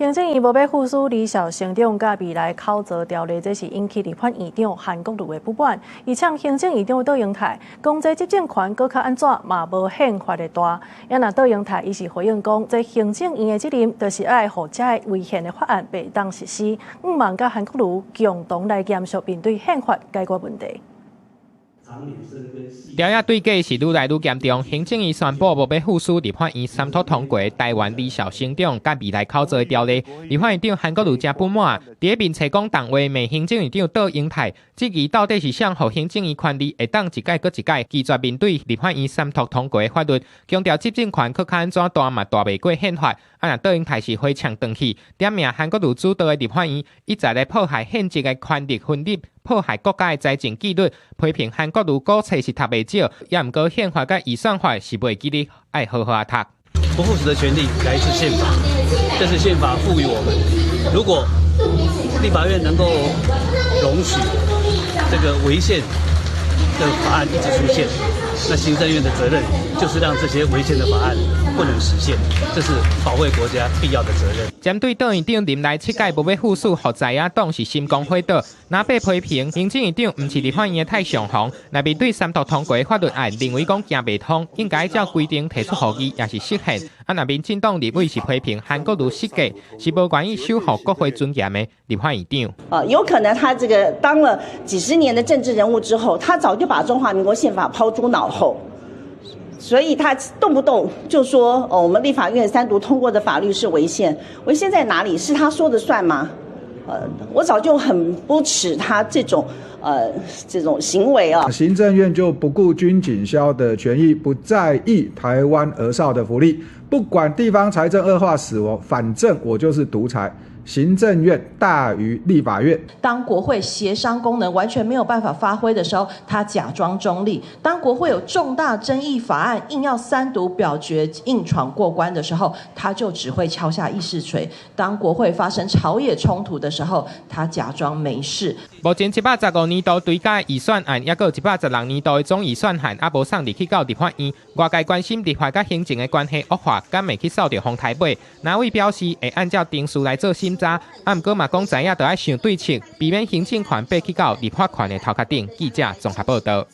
行政院無欲副署李肇星長佮未來口座條例，這是引起立法院長韓國瑜的不滿。伊嗆行政院長卓榮泰，講這執政權閣較按怎嘛無憲法的大。啊若卓榮泰伊是回應講，這行政院的責任就是愛予這个違憲的法案袂當實施，向望佮韓國瑜共同來嚴肅面對憲法解決問題。朝野對決是愈來愈嚴重，行政院宣布無欲副署立法院三讀通過台灣李肇星長佮未來口座的條例，立法院長韓國瑜誠不滿，佇咧面冊講重話，罵行政院長卓榮泰，質疑到底是誰予行政院權力會當一改閣一改，拒絕面對立法院三讀通過的法律，強調執政權閣較按怎大嘛大袂過憲法。啊，若卓榮泰是回嗆轉去，點名韓國瑜主導的立法院一再來破壞憲政的權力分立，破壞國家的財政紀律，批評韓國瑜古冊是讀袂少，也毋過憲法佮預算法是袂記得愛好好仔讀。不副署的權利來自憲法，這是憲法賦予我們。如果立法院能夠容許這個違憲的法案一直出現，那行政院的責任就是讓這些違憲的法案不能實現，這是保衛國家必要的責任。針對卓院長任內七屆無欲副署，予在野黨是心肝火倒，若被批評行政院長毋是立法院的太上皇，若面對三讀通過的法律案，認為講行袂通，應該照規定提出予議，也是失憲。啊，若民進黨立委是批評韓國瑜失格，是無願意守護國會尊嚴的立法院長。啊，有可能他這個當了幾十年的政治人物之後，他早就把中華民國憲法拋諸腦後。所以他動不動就說，哦，我們立法院三讀通過的法律是違憲，違憲在哪裡？是他說的算嗎？我早就很不齒他這種行為啊。行政院就不顧軍警消的權益，不在意台灣兒少的福利，不管地方財政惡化死活，反正我就是獨裁。行政院大於立法院。當國會協商功能完全沒有辦法發揮的時候，他假裝中立；當國會有重大爭議法案硬要三讀表決硬闖過關的時候，他就只會敲下議事錘；當國會發生朝野衝突的時候，他假裝沒事。目前115年度追加預算案，抑閣116年度的總預算案，猶無送入去到立法院。外界關心立法佮行政的關係惡化，敢會去掃著風颱尾？藍委表示會按照程序來做審查，啊，毋過嘛講知影著愛想對策，避免行政權爬去到立法權的頭殼頂。記者綜合報道。